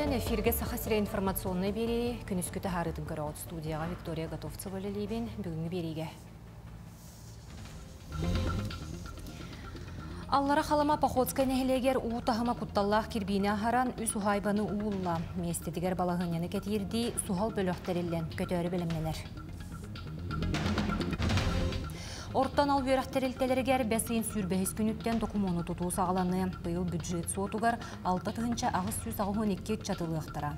күнүнэн эфиргэ Саха сирэ информационнай биэрии күнүскү таһаарыытын көрөҕүт. Студияҕа Виктория Готовцева үлэлиибин. Бүгүҥҥү биэриигэ. Аллара Халыма Походскай нэһилиэгэр уу таһыма кутталлаах кирбиини аһаран үс уһаайбаны уулла. Миэстэтигэр балаһыанньаны кэтиирдии суһал бөлөх тэриллэн көтөөрү бэлэмнэнэр. Орто анал үөрэх тэрилтэлэригэр бэс ыйын сүүрбэһис күнүттэн докумуону тутуу саҕаланыа. Быйыл бюджет суотугар 6882 ыччат ылыахтара.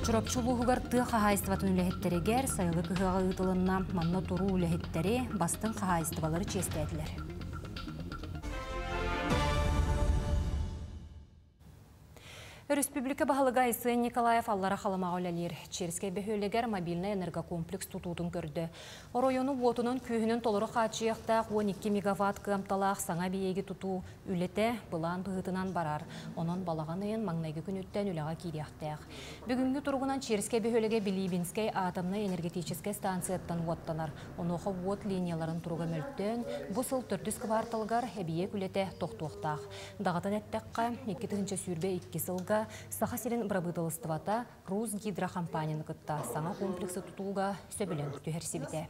Чурапчы улууһугар тыа хаһаайыстыбатын үлэһиттэригэр сайылык ыһыаҕа ыытылынна. Манна туруу үлэһиттэри, бастыҥ хаһаайыстыбалары чиэстээтилэр. Өрөспүүбүлүкэ баһылыга Айсен Николаев Аллара Халымаҕа үлэлиир. Черскэй бөһүөлэгэр мобильнай энергокомплекс тутуутун көрдө. Оройуону уотунан күүһүнэн толору хааччыйыахтаах 12 мегаватт кыамталаах саҥа эбийиэги тутуу үлэтэ былаан быһыытынан барар. Онон балаҕан ыйын маҥнайгы күнүттэн үлэҕэ киириэхтээх. Бүгүҥҥү туругунан Черскэй бөһүөлэгэ Билибинскэй атомнай энергетическэй станцияттан уоттанар. Онуоха уот линияларын туруга мөлтөөн, бу сыл төрдүс кыбаарталыгар эбийиэк үлэтэ тохтуохтаах. Даҕатан эттэххэ, 2022 сылга Саха сирин бырабыыталыстыбата Русгидро хампаанньаны кытта саҥа комплексы тутууга сөбүлэҥ түһэрсибитэ.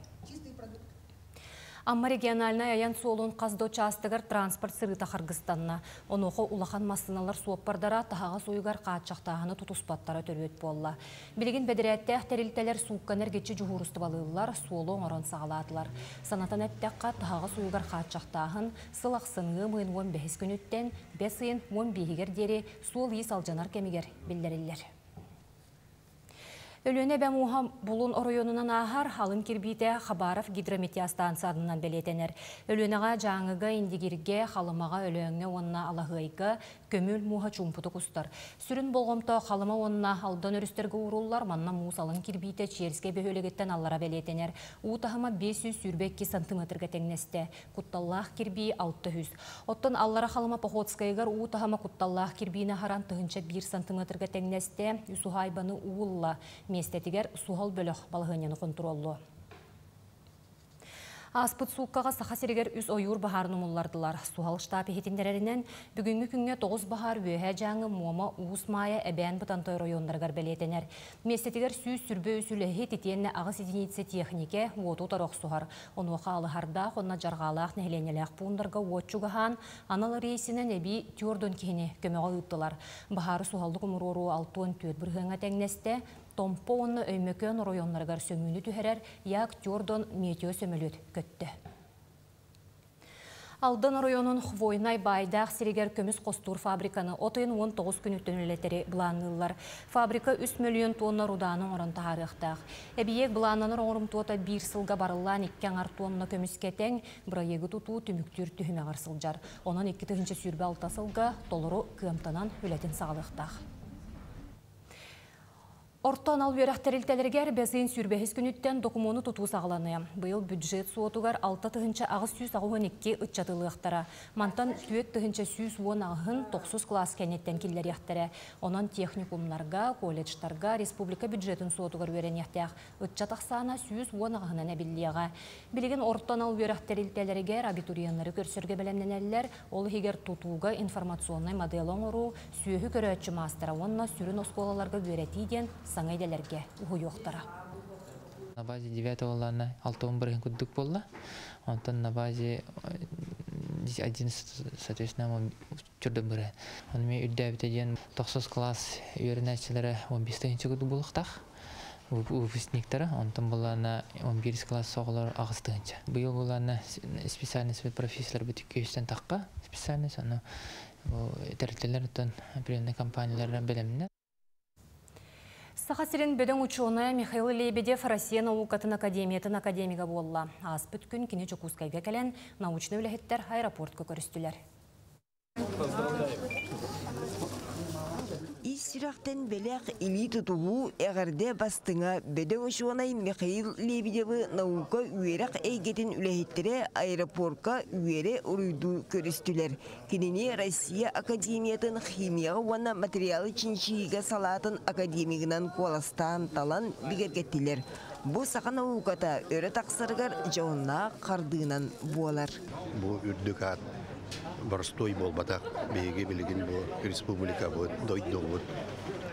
Амма региональнай айан суолун хас да учаастагар транспорт сырыыта харгыстанна. Онуоха улахан массыыналар суоппардара таһаҕас уйугар хааччахтааһыны тутуспаттара төрүөт буолла. Билигин бэдэрээттээх тэрилтэлэр суукканы эргиччи дьуһуурустубалыыллар, суолу оҥорон саҕалаатылар. Санатан эттэххэ, таһаҕас уйугар хааччахтааһын Сыл ахсын ыам ыйын 15 күнүттэн бэс ыйын 15-гэр диэри суол-иис алдьанар кэмигэр биллэриллэр. Өлүөнэ эбэ мууһа Булун оройуонунан ааһар, алын кирбиитэ Хабаров гидрометеостанциятынан бэлиэтэнэр. Өлүөнэҕэ, Дьааҥыга, Индигиргэ, Халымаҕа, Өлөөҥҥө уонна Алаһыайга көмүл мууһа чуумпутук устар. Сүрүн болҕомто Халыма уонна Алдан өрүстэргэ ууруллар, манна муус алын кирбиитэ Черскэй бөһүөлэгиттэн аллара бэлиэтэнэр. Уу таһыма 522 сантыметрга тэҥнэстэ. Кутталлаах кирбии 600. Оттон Аллара Халыма Походскайыгар уу таһыма кутталлаах кирбиини аһаран 1001 сантыметрга тэҥнэстэ, үс уһаайбаны уу ылла. Миэстэтигэр суһал бөлөх балаһыанньаны хонтуруоллуо. Ааспыт сууккаҕа Саха сиригэр үс ойуур баһаарын умуллардылар. Суһал штаб иһитиннэрэринэн, бүгүҥҥү күҥҥэ тоҕус баһаар Үөһээ Дьааҥы, Муома, Уус Маайа, Эбээн Бытантай оройуоннарыгар бэлиэтэнэр. Миэстэтигэр 123 үлэһит итиэннэ аҕыс единица техникэ уоту утары охсуһар. Онуоха Алыһардаах уонна Дьарҕаалаах нэһилиэнньэлээх пууннарга уот чугаһаан, анал рейсинэн эбии 40 киһини көмөҕө ыыттылар. Баһаары суһаллык умуруоруу 64 бырыһыаҥҥа тэҥнэстэ. Томпо уонна Өймөкөөн оройуоннарыгар сөҥүүнү түһэрэр Як-Тюрдон метео-сөмөлүөт көттө. Алдан оройуонун Хвойнай баайдаах сиригэр көмүс хостуур фабриканы от ыйын 19 күнүттэн үлэлэтэри былаанныыллар. Фабрика 3 мөлүйүөн тонна рудааны оҥорон таһаарыахтаах. Эбийиэк былааннанар оҥорумтуота биир сылга барыллаан икки аҥар тонна көмүскэ тэҥ, бырайыагы тутуу түмүктүүр түһүмэҕэр сылдьар. Онон 2026 сылга толору кыамтанан үлэтин саҕалыахтаах. Орто анал үөрэх тэрилтэлэригэр бэс ыйын сүүрбэһис күнүттэн докумуону тутуу саҕаланыа. Быйыл бюджет суотугар 6882 ыччат ылыахтара. Мантан 4118-ын тохсус кылаас кэнниттэн киллэриэхтэрэ. Онон техникумнарга, колледжтарга республика бюджетын суотугар үөрэниэхтээх ыччат ахсаана 118-ынан эбиллиэҕэ. Билигин орто анал үөрэх тэрилтэлэригэр абитуриеннары көрсөргө бэлэмнэнэллэр. Ол иһигэр тутууга информационнай моделы оҥоруу, сүөһү көрөөччү маастара уонна сүрүн оскуолаларга үөрэтии диэн саҥа идэлэргэ уһуйуохтара. На базе 9 лана алтон бырыһын курдук буолла. Онтон на базе 11 соответственно чурда быры. Оны мен үрдәбите диэн тохсус класс үөрэнээччилэрэ 15 тыһыынча курдук буолуохтаах выпускниктара, онтон буллаана 11 класс оҕолор 8 тыһыынча. Быйыл буллаана специальность профессиялар бүтүк күүстэн тахха специальность, ону тэрилтэлэр оттон определенный компаниялар бэлэмнэ. Саха сирин бөдөҥ учуонайа Михаил Лебедев Россия наукатын академиятын академига буолла. Ааспыт күн кини Дьокуускайга кэлэн научнай үлэһиттэр аэропортка көрүстүлэр. Ис сүрэхтэн бэлэх илии тутуһуу эҕэрдэ бастыҥа бөдөҥ учуонай Михаил Лебедевы наука үөрэх эйгэтин үлэһиттэрэ аэропорка үөрэ уруйдуу көрүстүлэр. Кинини Россия Академиятын химияҕа уонна материалы чинчийиигэ салаатын академигынан куоластаан талан бигэргэттилэр. Бу саха науката өрө тахсарыгар дьоһуннаах хардыынан буолар. Бу үрдүк аат Боростуой буолбатах. Биһиги билигин бу республикабыт, дойдубут,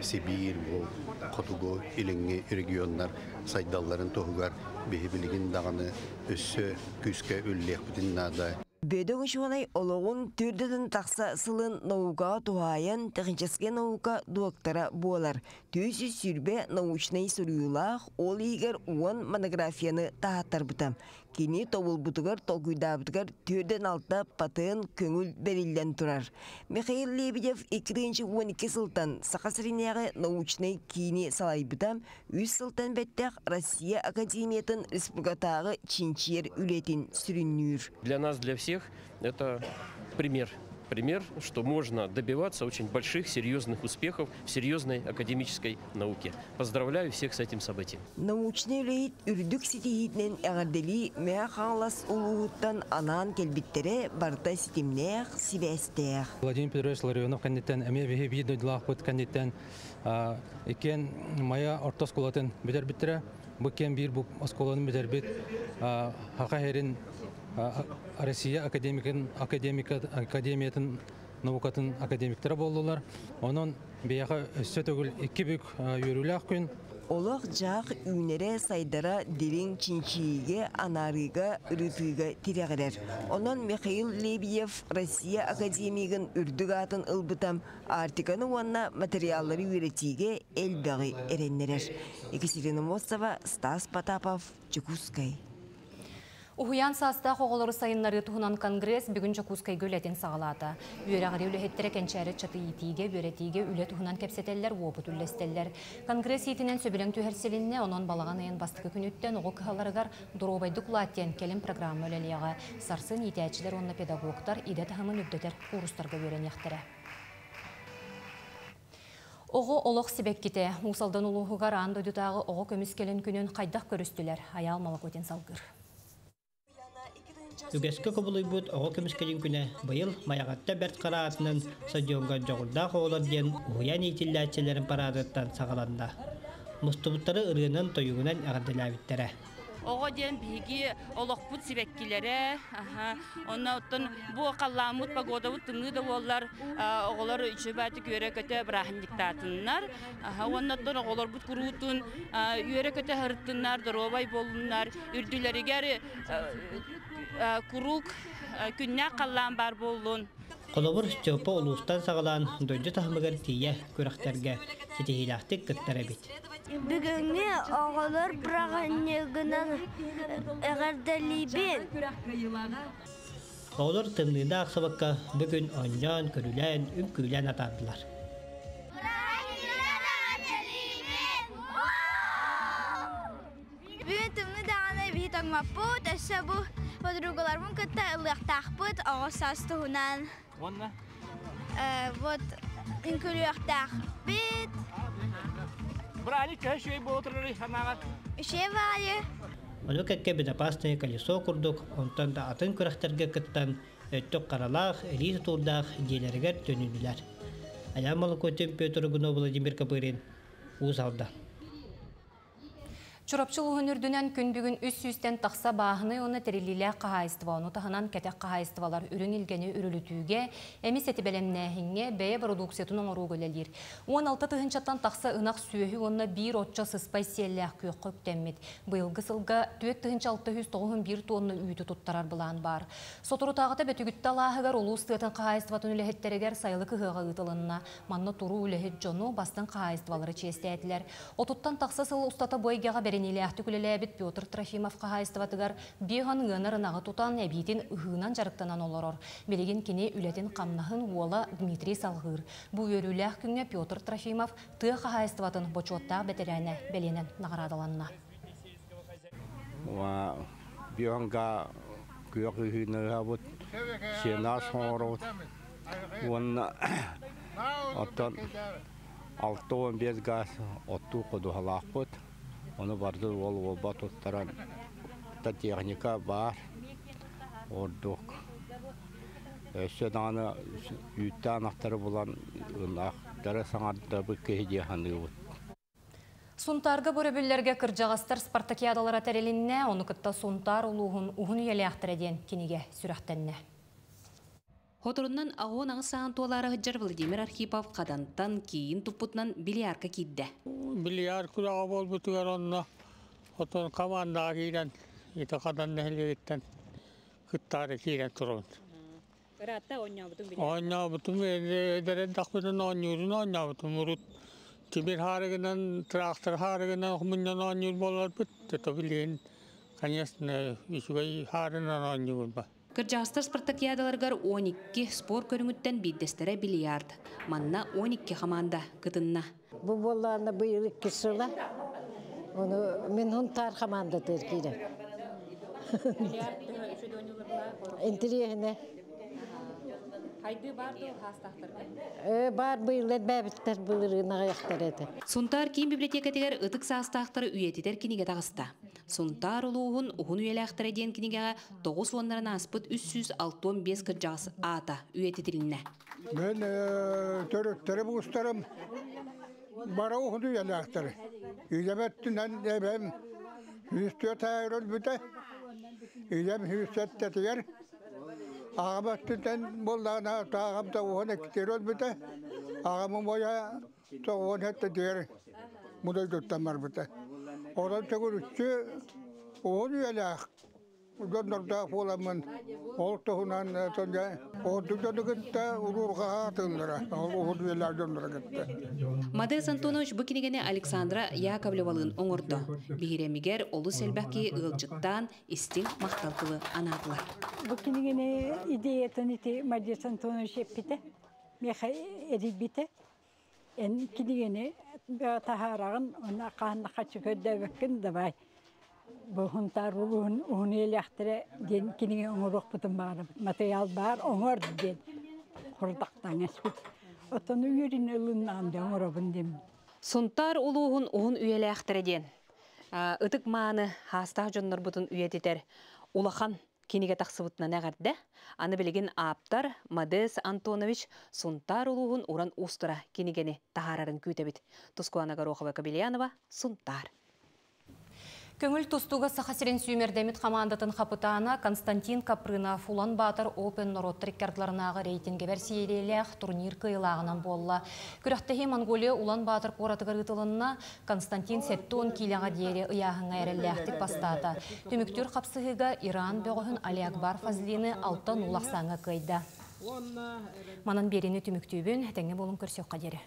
Сибиир, бу хотугу илиҥҥи регионнар сайдалларын туһугар биһи билигин даҕаны өссө күүскэ үлэлиэхпитин наада. Бөдөҥ учуонай олоҕун төрдүтүн тахса сылын наукаҕа туһаайан техническэй наука доктора буолар. 420 научнай суруйуулаах, ол иһигэр 10 монографияны таһааттарбыта. Кини тобулбутугар, толкуйдаабытыгар 46 патент көҥүл бэриллэн турар. Михаил Лебедев 2012 сылтан Саха сиринээҕи научнай киини салайбыта, үс сылтан бэттэх Россия Академиятын республикатааҕы чинчийэр үлэтин сүрүннүүр. Для нас, для всех, это пример. Пример, что можно добиваться очень больших, серьезных успехов в серьезной академической науке. Поздравляю всех с этим событием. Научнай үлэһит үрдүк ситиһиитинэн эҕэрдэлии Мэҥэ Хаҥалас улууһуттан анаан кэлбиттэрэ барыта ситимнээх, сибээстээх. Владимир Петрович Ларионов кэнниттэн эмиэ биһи биир дойдулаахпыт кэнниттэн иккиэн Майа орто оскуолатын бүтэрбиттэрэ. Бу иккиэн биир бу оскуоланы бүтэрбит Саха сирин Россия академикын академика академиятын наукатын академиктара буоллулар. Онон биһиэхэ өссө төгүл икки бүк үөрүүлээх күн. Олох-дьаһах үүнэрэ, сайдара дириҥ чинчийиигэ, анаарыыга, ырытыыга тирэҕирэр. Онон Михаил Лебедев Россия академигын үрдүк аатын ылбыта Арктиканы уонна материаллары үөрэтиигэ элбэҕи эрэннэрэр. Екатерина Мостова, Стас Потапов, Дьокуускай. Уһуйаан саастаах оҕолору сайыннарыы туһунан конгресс бүгүн Дьокуускайга үлэтин саҕалаата. Үөрэҕирии үлэһиттэрэ кэнчээри ыччаты иитиигэ, үөрэтиигэ үлэ туһунан кэпсэтэллэр, уопут үллэстэллэр. Конгресс иитинэн сөбүлэҥ түһэрсилиннэ, онон балаҕан ыйын бастакы күнүттэн оҕо кыһаларыгар Доруобайдык улаат диэн кэлим программа үлэлиэҕэ. Сарсын иитээччилэр уонна педагогтар идэ таһымын үрдэтэр куурустарга үөрэниэхтэрэ. Оҕо олох сибэккитэ. Уус Алдан улууһугар аан дойдутааҕы оҕо көмүскэлин күнүн хайдах көрүстүлэр? Айаал Молокотин салгыыр. Үгэскэ кубулуйбут оҕо көмүскэлин күнэ быйыл Майаҕатта Бэрт Хара аатынан стадиоҥҥа дьоҕурдаах оҕолор диэн уһуйаан иитиллээччилэрин параадыттан саҕаланна. Мустубуттары ырыанан-тойугунан эҕэрдэлээбиттэрэ. Оҕо диэн биһиги олохпут сибэккилэрэ, онно оттон бу халлааммыт, погодабыт тымныы да буоллар, оҕолор үчүгэй үөрэ-көтө бырааһынньыктаатыннар. Уонна оттон оҕолорбут куруутун үөрэ-көтө сырыттыннар, доруобай буоллуннар, үрдүлэригэр куруук күннээх халлаан баар буоллун. Холобур, Степа улуустан саҕалаан дойду таһымыгар тиийэ күрэхтэргэ ситиһиилээхтик кыттар эбит. Бүгүҥҥү оҕолор бырааһынньыгынан эҕэрдэлиибин. Оҕолор тымныыны аахсыбакка бүгүн оонньоон, көрүлээн, үҥкүүлээн атаардылар. Бүгүн тымныы даҕаны биһи тоҥмоппут, өссө бу подругаларбын кытта ыллыахтаахпыт оҕо саас туһунан. Уонна? Вот үҥкүүлүөхтээхпит. Бырааник төһө үчүгэй буола турарый санааҕар? Үчүгэй баҕайы. Ону кэккэ безопасное колесо курдук, онтон да атын күрэхтэргэ кыттан, өттүк харалаах, илии тутуурдаах дьиэлэригэр төнүннүлэр. Айаан Молокотин, Петр Гунов, Владимир Копырин, Уус Алдан. Чурапчы улууһун үрдүнэн күн бүгүн үс сүүстэн тахса бааһынай уонна тэриллиилээх хаһаайыстыба, ону таһынан кэтэх хаһаайыстыбалар үрүҥ илгэни үрүлүтүүгэ, эмис эти бэлэмнээһиҥҥэ, бэйэ бородууксуйатын оҥорууга үлэлиир. 16 тыһыынчаттан тахса ынах сүөһү уонна биир оччо сыспай сиэллээх күөххэ үктэммит. Быйылгы сылга 4691 тонна үүтү туттарар былаан баар. Соторутааҕыта Бөтүгүттэ алааһыгар улуус тыатын хаһаайыстыбатын үлэһиттэригэр сайылык ыһыаҕа ыытылынна. Манна туруу үлэһит дьону, бастыҥ хаһаайыстыбалары чиэстээтилэр. Отуттан тахса сыл устата бу эйгэҕэ бэриниилээхтик үлэлээбит Петр Трофимов хаһаайыстыбатыгар биэһон ыанар ынаҕы тутан, эбиитин ыһыынан дьарыктанан олорор. Билигин кини үлэтин-хамнаһын уола Дмитрий салҕыыр. Бу үөрүүлээх күҥҥэ Петр Трофимов тыа хаһаайыстыбатын бочуоттаах бэтэрээнэ бэлиэнэн наҕараадаланна. Бионга күөх үһүүнү ыһабыт, сенаж оҥоробут уонна оттон 65 газ оттуу ходуһалаахпыт. Ону барды уол уолба туттаран та техника баар ордук. Өссө даҕаны үүттээх ынахтары булан ынахтары саҥардабыт киһи дии саныыбыт. Сунтаарга бу өрөбүллэргэ кырдьаҕастар спартакиадалара тэрилиннэ, ону кытта Сунтаар улууһун уһун үйэлээхтэрэ диэн кинигэ сүрэхтэннэ. Хоторунан агон аңсаан туолары хыджар Владимир Архипов қадантан кейін туппутунан бильярка киидде. Бильяр күрәҕэ буолбутугар онно отон командаҕа киирэн ити хадан нэһилиэгиттэн кыттаары киирэн турабын. Ыраатта оонньообутуҥ били. Оонньообутум эдэр эрдэхпинэ оонньуурун оонньообутум. Урут тимир хаарыгынан, трактор хаарыгынан мунньан оонньуур буоларбыт. Это билигин, конечно, үчүгэй хаарынан оонньуубун ба. Кырдьаҕастар спартакиадаларыгар 12 спорт көрүҥүттэн биирдэстэрэ бильярд. Манна 12 хамаанда кытынна. Бу буоллаҕына быйыл иккис сыла. Ону мин Һунтаар хамаандатыгар киирэн. Интириэһинэ. Хайды бар дуу хаастаахтарга? Бар быйыл элбээбиттэр былырыын аҕыйахтар этэ. Сунтаар киин библиотекатыгар ытык саастаахтары үйэтитэр кинигэ таҕыста. Сунтаар улууһун уһун үйэлээхтэрэ диэн кинигэҕэ тоҕус уоннарын ааспыт 365 кырдьаҕас аата үйэтитилиннэ. Мен төрүттэри буустарым бара уһун үйэлээхтэр. Үйэбэттинэн эбэм 104 айыр өлбүтэ. Ийэм 107-тигэр аҕам өттүнэн буоллаҕына аҕам да уһун иккитигэр өлбүтэ. Аҕам убайа 97-тигэр бу дойдуттан барбыта. Онон төгүрүччү уһун үйэлээх дьоннордоох буоламмын ол туһунан ордук дьону кытта уруурҕаһа атыыллара уһун үйэлээх дьоннору кытта. Мадес Антонович бу кинигэни Александра Яковлевалыын оҥордо. Биһирэмигэр олус элбэх киһи ыалдьыттаан истиҥ махтал тылы анаатылар. Бу кинигини идеятын ити Мадес Антонович эппитэ, миэхэ эрийбитэ. Эн кинигини таһаараҕын, уонна хаһан хаччы көрдөөбөккүн, давай. Бу Һунтаар улууһун уһун үйэлээхтэрэ диэн кинигэ оҥоруохпутун баҕарабыт. Матырыйаал баар, оҥор диэн хордахтаан эспит. Оттон үөрүн ылыннаҕым дии оҥоробун диэн. Сунтаар улууһун уһун үйэлээхтэрэ диэн ытык мааны хаастаах дьоннорбутун үйэтитэр улахан кинигэ тахсыбытынан эҕэрдэ. Аны билигин ааптар Мадес Антонович Сунтаар улууһун уран уустара кинигэни таһаарарын күүтэбит. Тускуана Горохова Кобельянова, Сунтаар. Көҥүл тустууга Саха сирин сүүмэрдэммит хамаандатын хапытаана Константин Капрынов Улан-Батор Open норуоттар икки ардыларынааҕы рейтингэ сиэриэлээх турнир кыайыылааҕынан буолла. Күрэхтэһии Монголия Улан-Батор куоратыгар ыытылынна. Константин 70 киилэҕэ диэри ыйааһыҥҥа эрэллээхтик бастаата. Түмүктүүр хапсыһыыга Иран бөҕөһүн Али Акбар Фазлины 6-0 ахсааҥҥа кыайда. Манан биэриини түмүктүүбүн, этэҥҥэ буолуҥ, көрсүөххэ диэри.